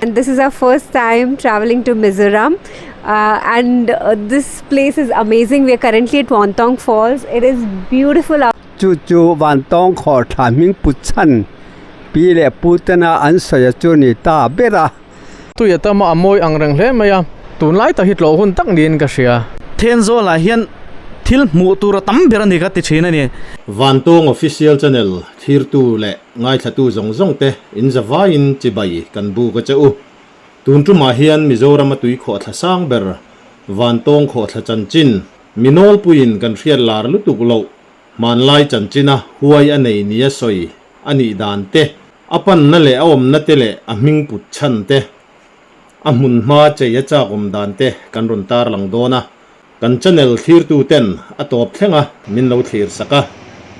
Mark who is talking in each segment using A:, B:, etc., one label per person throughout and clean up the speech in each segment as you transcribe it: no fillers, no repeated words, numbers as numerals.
A: And this is our first time traveling to Mizoram. And this place is amazing. We are currently at Vantawng Falls. It is beautiful out.
B: Chu chu Vantawng khawhthla hming put chhan pi leh pu tena an sawi a chu ni ta ber a.
C: Tui a tam a, a mawi ang reng hle mai a, tunlai tak hi tlawh hun tak niin ka hria.
D: Thenzawl ah hian thil hmuh tur a tam ber a ni ka ti thin a ni.
E: Vantawng Official Channel thirtu leh ngaithlatu zawng zawng te in zavaiin chibai kan buk a che u. Tun tumah hian Mizoram a tui khawhthla sang ber Vantawng khawhthla chanchin mi nawlpuiin kan hriat lar lutuk loh hmanlai chanchina huai a nei nia sawi a nih dan te, a panna leh a awmna te leh a hming put chhan te, a hmun hma chei a chak awm dan te kan rawn tarlang dawn a. Kan channel thlirtu ten a tawp thleng a min lo thlir sak a,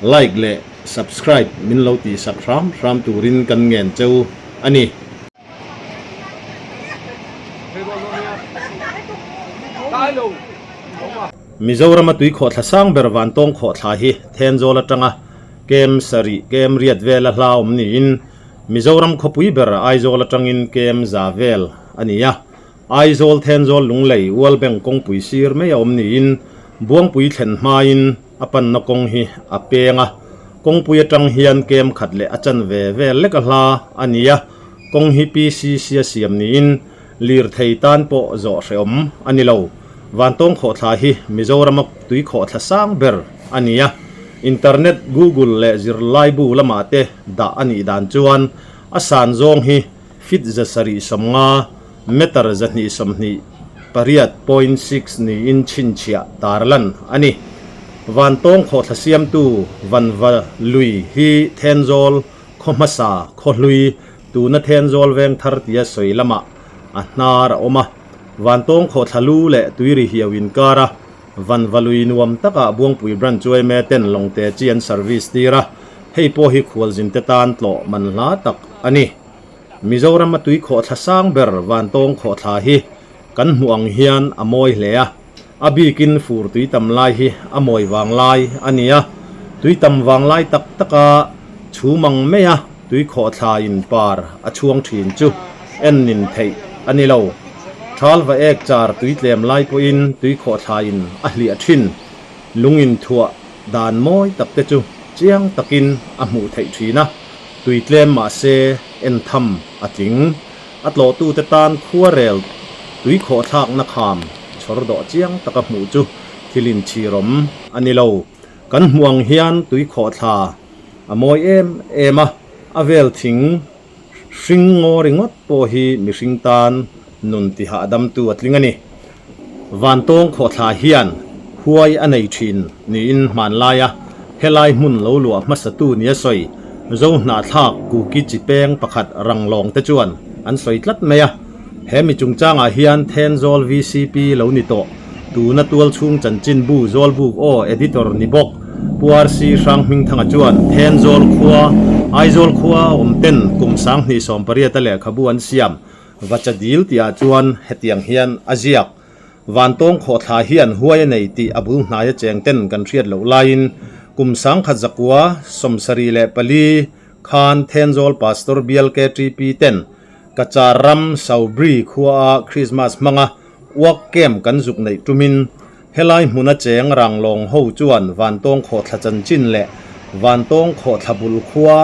E: like leh subscribe min lo tih sak hram hram turin kan ngen cheu a ni. Mizorama tui khawhthla sang ber Vantawng khawhthla hi Thenzawl atanga kem sarih kem riat vela hla awm niin Mizoram khawpui ber Aizawl atangin kem za vel a ni a. Aizawl Thenzawl Lunglei World Bank kawngpui sir mai a awm niin Buangpui thlen hmain a panna kawng hi a peng a, kawngpui atang hian kem khat leh a chanve vel lek a hla a ni a, kawng hi PCC a siam niin lirthei tan pawh zawh hrehawm a ni lo. Vantawng khawhthla hi Mizorama tui khawhthla sang ber a ni a, internet, Google leh zirlaibu lamah te dah a nih dan chuan a san zawng hi feet 750, meter 128.6 niin chhinchhiah tarlan a ni. Vantawng khawhthla siamtu Vanva lui hi Thenzawl khaw hmasa khaw hlui tuna Thenzawl veng thar tia sawi lamah a hnar a awm a. Vantawng khawhthla lu leh tuiri hiau inkara Vanva lui nuam takah Buangpui Branch yma ten lawngte chi an service tir a, hei pawh hi khualzinte tan tlawh man hla tak a ni. Mizoram a tui khawhthla sang ber Vantawng khawhthla hi kan hmuh ang hian a mawi hle a, a bikin fur tui tam lai hi a mawi vang lai a ni a, tui tam vang lai tak taka chhum ang mai a tui khawhthla in par a chhuang thin chu en nin theih a ni lo. Thal va ek char tui tlem lai pawhin tui khawhthla in a hliah thin. Lung in thuah dan mawi tak te chu chiang takin a hmuh theih thin a. Tui tlem mahse en tham a tling. A tlawhtute tan khuarel tui khawhthlakna kham chhawr dawh chiang taka hmuh chu thil inchhirawm a ni lo. Kan hmuh ang hian tui khawhthla a mawi em em a, a vel thing hring ngaw ringawt pawh hi mihring tan nun tihahdamtu a tling a ni. Vantawng khawhthla hian huai a nei thin niin hmanlaia helai hmun lo luah hmasatu nia sawi Zohnahthlak Kuki chi peng pakhat Ranglawng te chuan an sawi tlat mai a. He mi chungchangah hian Thenzawl VCP lo ni tawh tuna tualchhung chanchinbu Zawlbuk aw editor ni bawk Pu RC Hranghmingthanga chuan Thenzawl khua Aizawl khua awm ten kum 2018 a lehkhabu an siam Vacha dil tihah chuan hetiang hian a ziak, Vantawng khawhthla hian huai a nei tih a bul hnaia cheng ten kan hriat loh laiin kum 1974 khan Thenzawl Pastor Bial KTP ten Kachar ram Saubri khuaa Krismas hmanga work camp kan zuk neih tumin helai hmuna cheng ranglawng ho chuan Vantawng khawhthla chanchin leh Vantawng khawhthla bul khua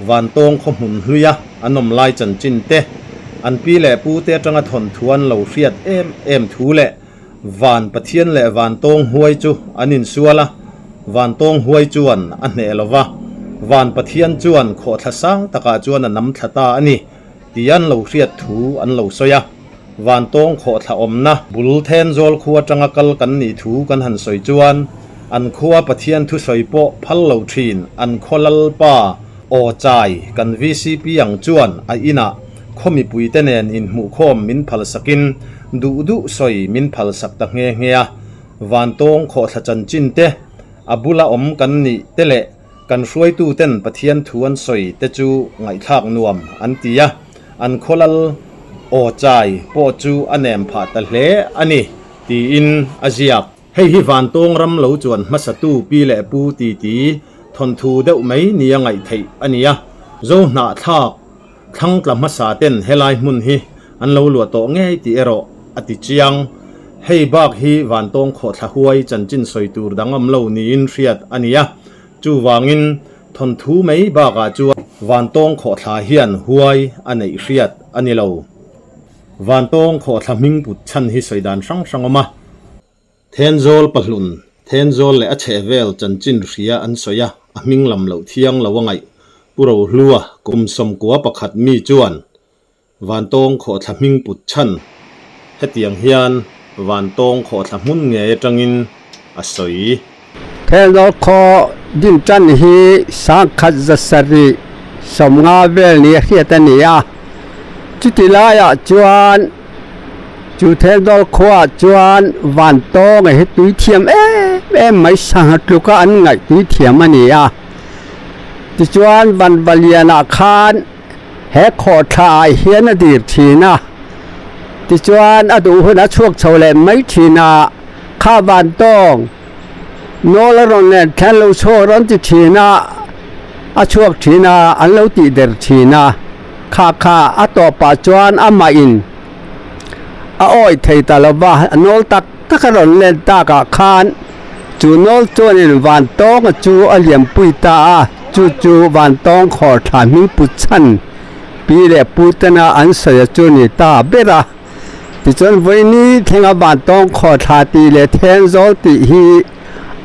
E: Vantawng khaw hmun hluia an awm lai chanchin te, an pi leh pu te atanga thawn thu an lo hriat em em thu leh Van Pathian leh Vantawng huai chu an insual a, Vantawng huai chuan a hneh lo va, Van Pathian chuan khawhthla sang takah chuan a nam thla ta a ni tih an lo hriat thu an lo sawi a. Vantawng khawhthla awmna bul Thenzawl khua atanga kal kan nih thu kan han sawi chuan an khua Pathian thusawi pawh phal lo thin an khaw Lalpa aw chai kan vcp ang chuan a inah khaw mipuite nen inhmuhkhawm min phalsakin duh duh sawi min phalsak ta nghe nghe a. Vantawng khawhthla chanchin te, a bula awm kan nih te leh kan hruaituten Pathian thu an sawi te chu ngaihthlak nuam an ti a, an khaw lal aw chai pawh chu a nem phah ta hle a ni, tiin a ziak. Hei hi Vantawng ram lo chuan hmasatu pi leh pu titi thawnthu deuh mai nia ngaih theih a ni a, Zohnahthlak. Thlang tla hmasa ten helai hmun hi an lo luah tawh ngei tih erawh a ti chiang. Hei bak hi Vantawng khawhthla huai chanchin sawi tur dang awm lo niin hriat a ni a. Chuvangin thawnthu mai bakah chuan Vantawng khawhthla hian huai a neih hriat a ni lo. Vantawng khawhthla hming put chhan hi sawi dan hrang hrang awm a. Thenzawl pahlun, Thenzawl leh a chhehvel chanchin hria an sawi a, a hming lam loh thiang lo a ngaih. Pu Rohlua, kum 11 mi chuan Vantawng khawhthla hming put chhan hetiang hian Vantawng khawhthla hmun ngei atangin a sawi.
B: Thenzawl khaw din tan hi 1750 vel ni a hriat a ni a, chuti laiah chuan Chu Thenzawl khuaah chuan Vantawnga hi tui thiam em em mai sangha tluka an ngaih tui thiam a ni a. Tichuan Vanvalianah khan he khawhthla ah hian a dir thin a. Tichuan a duh hun a chhuak chho leh mai thin a, kha Vantawng nawl a rawn len thlen lo chhuak rawn ti thin a, a chhuak thin a, an lo tih der thin a. Kha kha a tawpah chuan amah in a awi thei ta lo va, a nawl tak tak a rawn len takah khan chu nawl chuanin Vantawnga chu a liampui ta a, chu chu Vantawng khawrthla hming pu chhan pi leh pu tena an sawi a chu ni ta ber a. Tichuan vawiini thlenga Vantawng khawrthla tih leh Thenzawl tih hi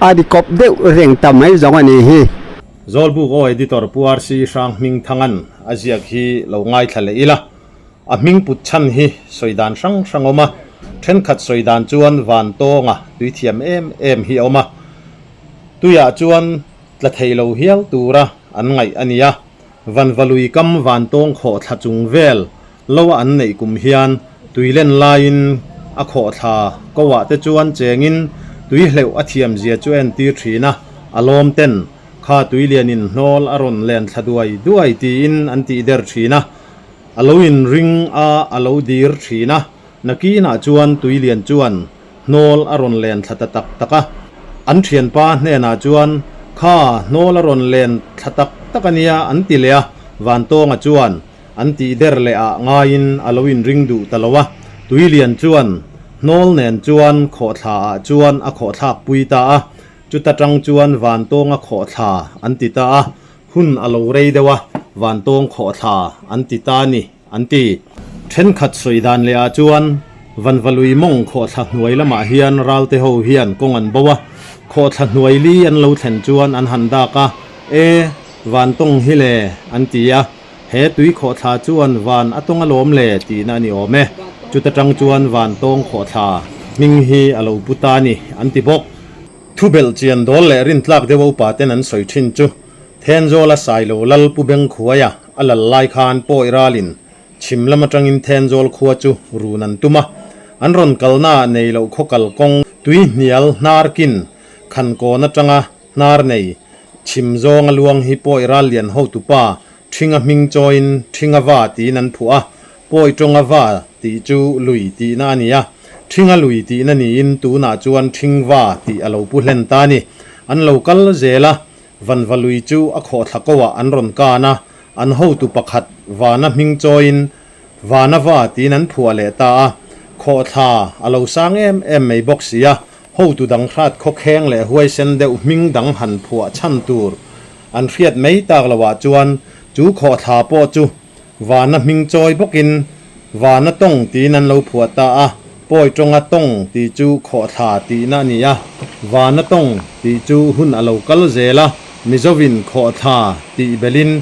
B: a ri kawp deuh reng ta mai zawng a nih hi.
E: Zawlbuk aw Editor Pu RC Hrang Hming Thangan a ziak hi lo ngaithla leh ila. A hming put chhan hi sawi dan hrang hrang awm a, thenkhat sawi dan chuan van tawnga tui thiam em em hi a awm a, tuiah chuan tla thei lo hial tura an ngaih a ni a, Vanvalui kam van tawng khawhthla chung vel loa an neih kum hian tui len laiin a khawhthla ko ah te chuan chengin tui hleuh a thiam zia chu a entir thin a, a lawm ten kha tui lianin hnawl a rawn len thla duai duai tiin an tih der thin a. A lo inring a, a lo dir thin a. Nakinah chuan Tuilian chuan hnawl a rawn len thla ta tak tak a. An thianpa hnenah chuan, Kha, hnawl a rawn len thla tak tak a nia, an ti leh a. Vantawnga chuan an tih der leh ah ngaiin a lo inring duh ta lo a. Tuilian chuan hnawl nen chuan khawhthla ah chuan a khawhthlak pui ta a. Chuta tang chuan Vantawnga khawhthla an ti ta a. Hun a lo rei deuh a, Vantawng khawhthla an ti ta a ni, an ti. Thenkhat sawi dan leh ah chuan Vanvalui mawng khawhthla hnuai lamah hian ralte ho hian kawng an bo a, khawhthla hnuai li an lo thlen chuan an han dak a, E, Vantawng hi le, an ti a, he tui khawhthla chuan van a tawng alawm le tihna a ni awm e. Chuta tang chuan Vantawng khawhthla hming hi a lo pu ta a ni, an ti bawk. Thubelh chian dawl leh rintlak deuh a upa ten an sawi thin chu Thenzawl a Sailo Lal Pu Bengkhuaia a lal lai khan pawi ralin chhim lam atangin Thenzawl khua chu run an tum a, an rawn kalna ah nei loh khaw kal kawng tui hnial hnar kin khan kawn atanga hnar nei chhim zawng a luang hi pawi ral lian hotupa Thinga hming chawiin Thinga va tiin an phuah a, Pawi tawnga va tih chu lui tihna a ni a, Thinga lui tihna niin tunah chuan Thingva tih a lo pu hlen ta a ni. An lo kal zel a, Vanva lui chu a khawhthla ko ah an rawn kan a, an hotu pakhat Vana hming chawiin Vana va tiin an phuah leh ta a, khawhthla a lo sang em em mai bawk si a, hotu dang hrat khawkheng leh huaisen deuh hming dang han phuah chhan tur an hriat mai tak lo ah chuan chu khawhthla pawh chu Vana hming chawi bawkin Vana tawng tiin an lo phuah ta a, Pawi tawnga tawng tih chu khawhthla tihna a ni a, Vana tawng tih chu hun a lo kal zel a, Mizovin khawhthla tih belhin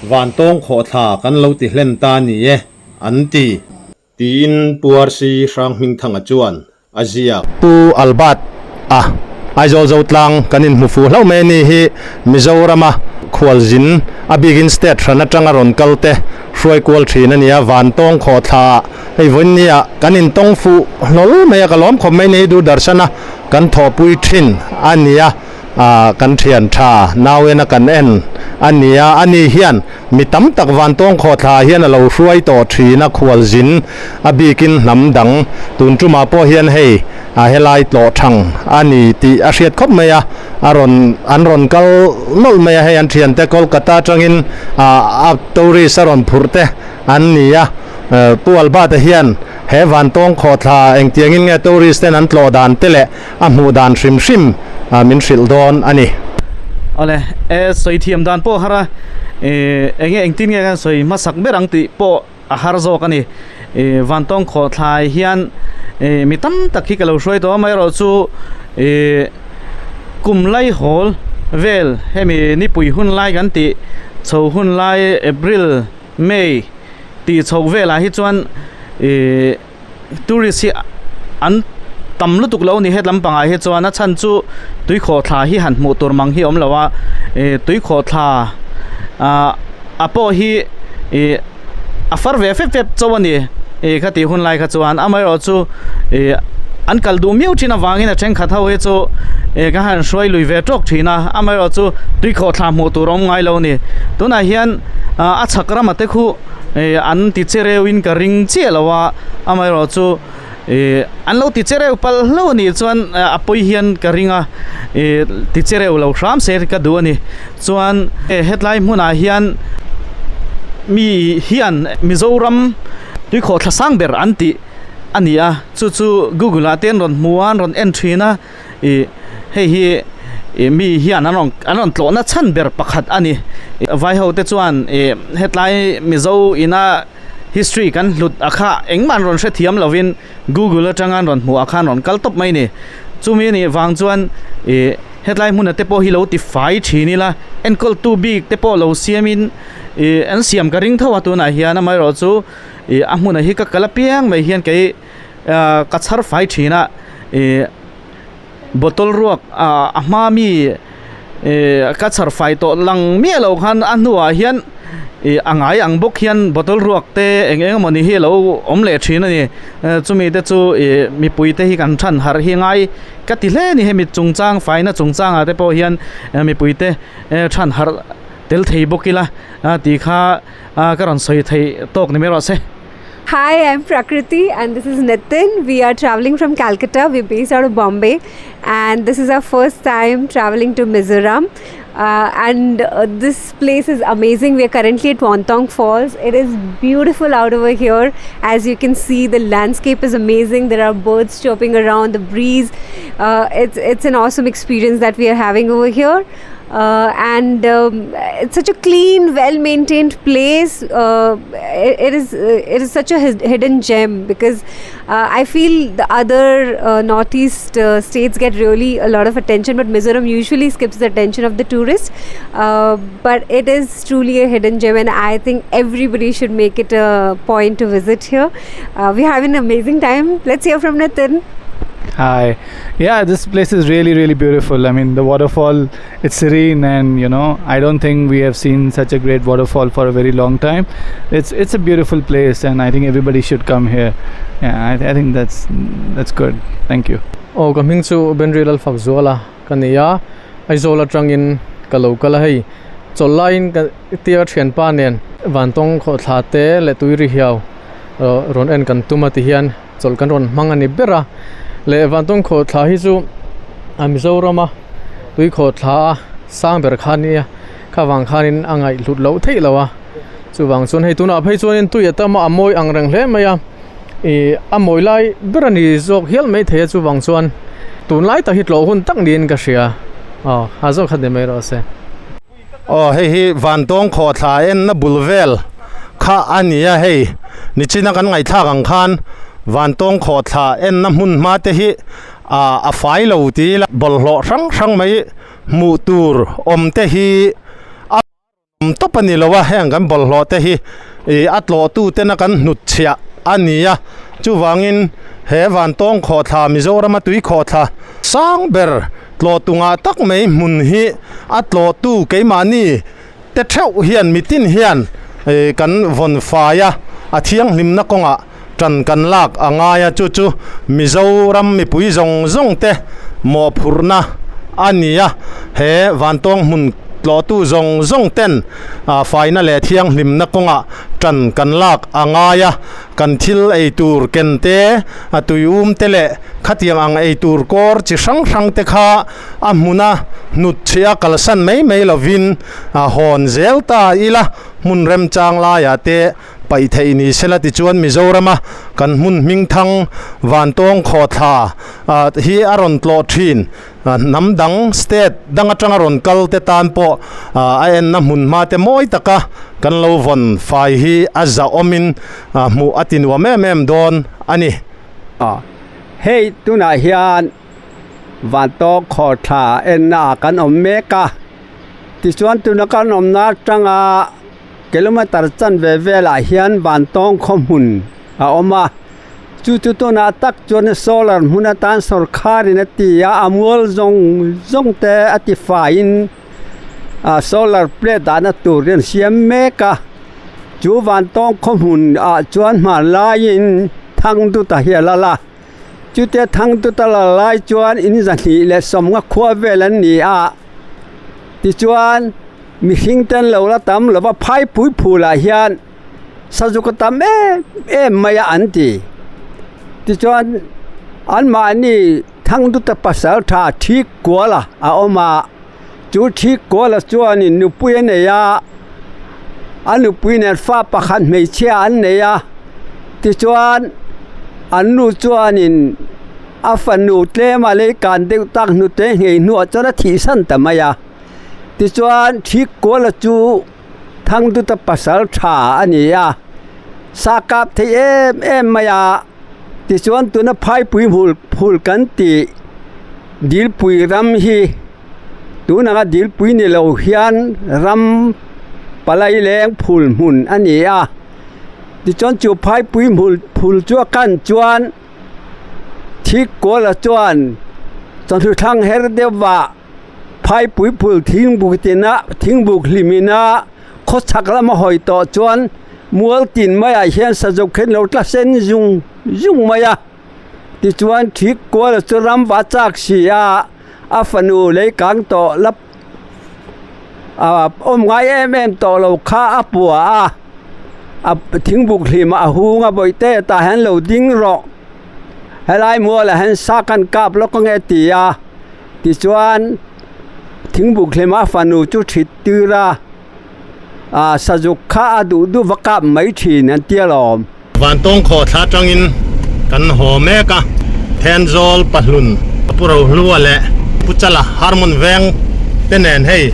E: Van tawng khawhthla kan lo ti hlen ta ni e, an ti. Tiin Pu RC Hranghmingthanga chuan a ziak.
C: Pu Albert a Aizawl Zotlang kan inhmu fuh hlauh mai a ni hi Mizorama khualzin a bikin state hran atanga rawn kal te hruai kual thin a ni a, Vantawng khawhthla ah hei vawiin ah kan intawng fuh hlawl mai a, ka lawm khawp mai ni hi Doordarshan a kan thawhpui thin a ni a, kan thian tha nau ena kan en a ni a, ani hian Mi tam tak Vantawng khawhthla hian a lo hruai tawh thin a, khualzin a bikin hnam dang tun tumah pawh hian hei a helai tlawh thang a ni tih a hriat khawp mai a, a rawn an rawn kal nawlh mai a, hei an thiante Kolkata atangin a tourist a rawn phurh te. an ni a. Pu Albert-a hian he Vantawng khawhthla engtiangin nge tourist ten an tlawh dan te leh a hmuh dan hrim hrim min hrilh dawn a ni.
D: Awle, e sawi thiam dan pawh har a, enge engtin nge kan sawi hmasak ber ang tih pawh a har zawk a ni. Vantawng khawhthlai hian mi tam tak hi ka lo hruai tawh a, amaherawhchu kum laihawl vel hemi nipui hun lai kan tih chho hun lai April, May tih chho velah hi chuan ih tourist hi an tam lutuk lo a ni hetlam pangah hi chuan a chhan chu tuikhawhthla hi han hmuh tur mang hi a awm lo a ih tuikhawhthla ah a pawh hi ih a far ve fep fep chauh a ni ih khatih hun lai kha chuan amaherawhchu ih an kal duh miau thin avangin a thenkhat ho hi chu ih ka han hruai lui ve tawk thin a amaherawhchu tuikhawhthla hmuh tur a awm ngai lo a ni tunah hian. A chhak rama te khu an ti che reuh in ka ring chiah lo a, amaherawhchu an lo ti che reuh palh hlauh a nih chuan a pawi hian ka ring a, ti che reuh lo hram se ka duh a ni. Chuan hetlai hmunah hian mi hian Mizoram tuikhawh thla sang ber an tih a ni a, chu chu Google ah te an rawn hmu a, an rawn en thin a. Ih hei hi ih mi hian an rawn an rawn tlawhna chhan ber pakhat a ni. Vai ho te chuan ih hetlai Mizo ina history kan hlut a kha engmah an rawn hrethiam lovin Google atanga an rawn hmuh ah khan rawn kal tawp mai a ni. Chumi a nih vang chuan ih hetlai hmuna te pawh hi lo ti fai thin ila enkawltu bik te pawh lo siamin ih an siam ka ring tho a tunah hian amaherawhchu ih a hmunah hi ka kal apiang mai hian kei ka chhar fai thin a ih bottle ruak ah a hma mi ih ka chhar fai tawh lang miah loh khan a hnuah hian ih a ngai ang bawk hian bottle ruak te eng eng emawni hi alo awm leh thin a ni chumi te chu ih mipui te hi kan than harh hi ngai ka ti hle a ni hemi chungchang faina chungchangah te pawh hian mipui te than harh tel thei bawk ila tih kha ka rawn sawi theih tawk ni mai rawh se.
A: Hi, I'm Prakriti and this is Nitin. We are traveling from Calcutta. We're based out of Bombay and this is our first time traveling to Mizoram. Uh, and uh, this place is amazing. We are currently at Vantawng Falls. It is beautiful out over here. As you can see, the landscape is amazing. There are birds chirping around, the breeze. Uh, it's, it's an awesome experience that we are having over here. Uh, and um, it's such a clean, well-maintained place. Uh, it, it is uh, it is such a hidden gem because uh, I feel the other uh, northeast uh, states get really a lot of attention, but Mizoram usually skips the attention of the tourists. but it is truly a hidden gem, and I think everybody should make it a point to visit here. we're having an amazing time. Let's hear from Nitin.
F: Hi. Yeah, this place is really, really beautiful. I mean, the waterfall, it's serene, and you know, I don't think we have seen such a great waterfall for a very long time. It's it's a beautiful place, and I think everybody should come here. Yeah, I, I think that's that's good. Thank you.
G: Aw ka hming chu Benri Lalfakzuala ka ni a, Aizawl atangin ka lo kal a hei chawlh laiin ka tia thianpa nen Vantawng khawhthla te leh Tuirihiau rawn en kan tum a ti hian chawlh kan rawn hmang a ni ber a leh Vantawng khawhthla hi chu a Mizoram a tui khawhthla a sang ber kha nia kha vang khanin a ngaih hlut loh theih loh a chuvang chuan hei tunah phei chuanin tui a tam a a mawi ang reng hle mai a ih a mawi lai ber a ni zawk hial mai thei a chuvang chuan tunlai tak hi tlawh hun tak niin ka hria aw ha zawk kha ni mai rawh se.
C: Aw hei hi Vantawng khawhthla enna bul vel kha a ni a hei nichina kan ngaihthlak ang khan Vantawng khawhthla enna hmun hma te hi ah a fai lo tih ila bawlhhlawh hrang hrang mai hmuh tur awm te hi a awm tawp a ni lo a heng kan bawlhhlawh te hi ih a tlawh tu tena kan hnut chhiah a ni a chuvangin he Vantawng khawhthla Mizorama tui khawhthla sang ber Tlawh tungah tak mai hmun hi a tlawhtu keimahni te theuh hian mitin hian kan vawn fai a, a thianghlimna kawngah tan kan lak a ngai a, chu chu Mizoram mipui zawng zawng te mawhphurhna a ni a, he Vantawng hmun tlawhtu zawng zawng ten faina leh thianghlimna kawngah tan kan lak a ngai a, kan thil ei tur ken te, a tuium te leh khatiang ang ei tur kawr chi hrang hrang te kha a hmuna hnut chhia kalsan mai mai lovin a hawn zel ta ila hmun remchang laiah te Paih theih ni sela tichuan Mizorama kan hmun hmingthang Vantawng Khawthla hi a rawn tlawh thin. Hnam dang state dang atanga rawn kal te tan pawh a enna hmun hma te mawi taka kan lo vawn fai hi a zahawmin hmuh a ti nuam em em dawn a ni.
B: Hei tunah hian Vantawng Khawthla enna ah kan awm mek a, tichuan tuna kan awmna atanga kilometer chanve velah hian Vantawng khaw hmun a awm a, chu chu tunah tak chuan solar hmun atan sawrkharin a ti a, a mual zawng zawng te a ti faiin ah solar plate dahna tur hi an siam mek a, chu Vantawng khaw hmun ah chuan hmanlaiin Thangduta hi a lal a, chutia Thangduta lal lai chuan in zahnih leh sawmnga khua vel an ni a, tichuan. Mihring ten lo la tam lova phaipui phulah hian sazuk a tam em em mai a an ti. Tichuan anmahni Thangduta pasal tha Thik Kuala a awm a, chu Thik Kuala chuanin nupui a nei a, a nupui nen fa pakhat hmeichhia an nei a, tichuan an nu chuanin a fanu tlema lei kan deuh tak hnute nghei hnuah chuan a thihsan ta mai a. Tichuan Thikkuala chu Thangduta pasal tha a ni a, sa kap thei em em mai a. Tichuan tuna phaipui hmul phul kan tih Dilpui ram hi tunanga Dilpui ni lo hian ram palai leng phul hmun a ni a. Tichuan chu phaipui hmul phul chu a kan chuan Thikkuala chuan chawhnu thlang her deuhvah Phaipui phul thingbuk tina thingbuk hlimina khawchhak lama hawi tawh chuan mual tin maiah hian sazuk khen lo tla sen zung zung mai a tichuan thik kual chu ram va chak si a a fanu lei kang tawh la ah awm ngai em em tawh lo kha a pua a a thingbuk hlimah a hung a bawihte tah hian lo ding rawh helai mualah hian sa kan kap lawk ange ti a. Tichuan thingbuk hlema fanu chu thit tir a, ah sazuk kha a duh duh va kap mai thin an ti alawm.
C: Vantawng khawhthla atangin kan haw mek a, Thenzawl Pahlun, Pu Rohlua leh Pu Chala Harmon Veng te nen hei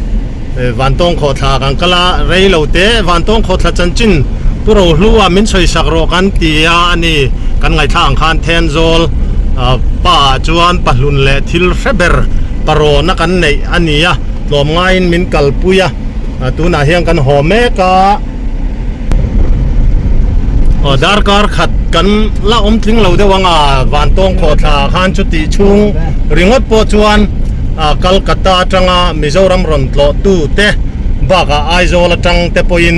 C: Vantawng khawhthla kan kal a, rei lo te Vantawng khawhthla chanchin Pu Rohlua min sawi sak rawh kan ti a a ni, kan ngaithla ang khan Thenzawl pa ah chuan Pahlun leh thil hre ber parawn a kan neih a ni a, tlawmngaiin min kalpui a, tunah hian kan haw mek a. Aw darkar khat kan la awm tling lo deuh ang a, Vantawng khawhthla ah khan chutih chhung ringawt pawh chuan Calcutta atanga Mizoram rawn tlawh tu te bakah Aizawl atang te pawhin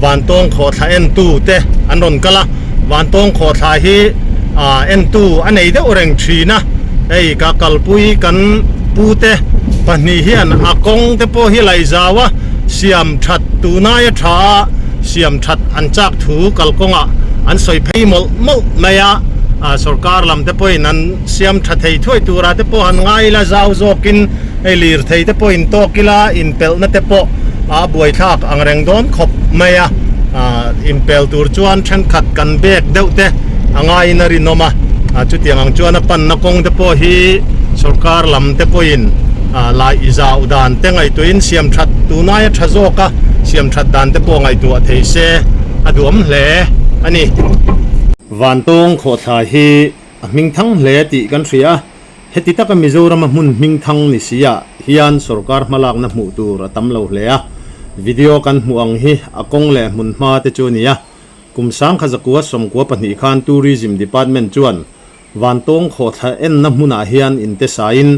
C: Vantawng khawhthla en tu te an rawn kal a, Vantawng khawhthla hi en tu a nei deuh reng thin a, hei ka kalpui kan pu te pahnih hian a kawng te pawh hi laihzau a. Siam that tunai a tha a, siam that an chak thu kalkawngah an sawi phei mawlh mawlh mai a, sorkar lam te pawhin an siam tha thei thuai turah te pawh han ngai ila zau zawkin hei lirthei te pawhin tawk ila inpelhna te pawh a buaithlak ang reng dawn khawp mai a, inpel tur chuan thenkhat kan bek deuh te a ngaiin a rinawm a, chutiang ang chuan a panna kawng te pawh hi sorkar lam te pawhin. Lai i zau dan te ngaihtuahin siam that tunai a tha zawk a, siam that dan te pawh ngaihtuah thei se a duhawm hle a ni. Vantawng khawhthla hi a hmingthang hle tih kan hria a, heti taka Mizorama hmun hmingthang ni si ah hian sorkar hmalakna hmuh tur a tam lo hle a, video kan hmuh ang hi a kawng leh hmunhma te chu a ni a, kum sangkha zakua sawmkua pahnih khan Tourism Department chuan Vantawng khawhthla enna hmunah hian inte sain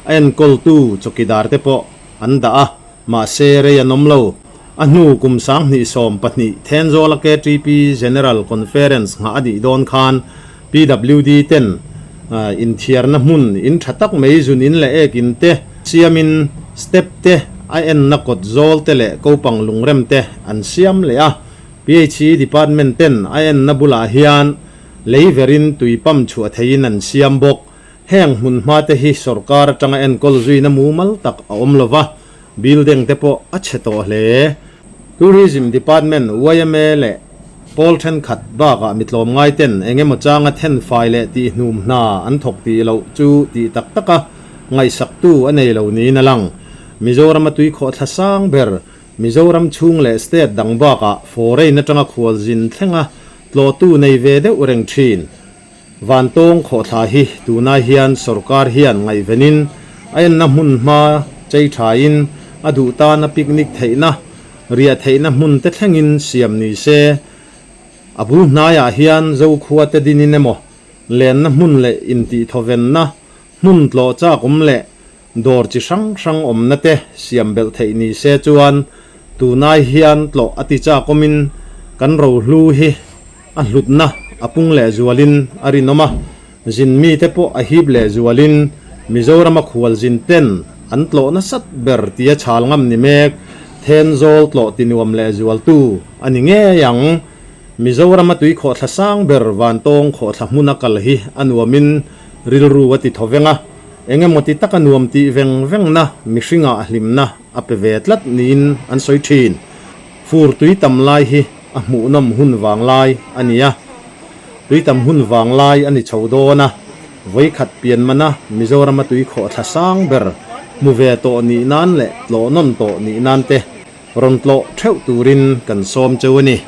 C: a enkawltu chawkidar te pawh an dah a, mahse rei an awm lo. A hnu kum 2012 Thenzawla KTP General Conference nghah a nih dawn khan PWD ten inthiarna hmun in tha tak mai zun in leh ek in te siamin step te a enna kawt zawl te leh kopang lungrem te an siam leh a. PHE Department ten a enna bulah hian Lei verin tui pump chhuah theihin an siam bawk. Heng hmun hma te hi sorkar atanga enkawl zuina mumal tak a awm lova, building te pawh a chhe tawh hle. Tourism Department, yma leh
E: Pawl thenkhat bakah mi tlawmngai ten eng emaw changa then fai leh tih hnum hna an thawk tih loh chu tih tak taka ngaihsaktu a nei lo niin a lang. Mizorama tuikhawhthla sang ber Mizoram chhung leh state dang bakah foreign atanga khualzin thlenga tlawhtu nei ve deuh reng thin. Vantawng khawhthla hi tunai hian sorkar hian ngaihvenin a enna hmun hma chei thain a duh tana picnic theihna, riah theihna hmun te thlengin siam ni se. A bul hnaiah hian Zokhua te dinin emaw lenna hmun leh intihthawenna hmun tlawh chak awm leh dawr chi hrang hrang awmna te siam belh theih ni se chuan tunai hian tlawh a ti chak awmin kan rohlu hi a hlutna a pung leh zualin a rinawm a, zin mite pawh a hip leh zualin Mizorama khualzin ten an tlawh nasat ber tia chhal ngam ni mek Thenzawl tlawh ti nuam leh zualtu a ni ngei ang. Mizorama tuikhawhthla sang ber Vantawng khawhthla hmuna kal hi a nuamin rilru a ti thaw veng a, eng emaw ti taka nuam tih veng vengna mihringah hlimna a pe ve tlat niin an sawi thin. Fur tui tam lai hi a hmuhnawm hun vang lai a ni a, tui tam hun vang lai a ni chho dawn a, vawikhat pian mana Mizorama tui khawhthla sang ber hmu ve tawh nih nan leh tlawhnawn tawh nih nan te rawn tlawh theuh turin kan sawm cheu a ni.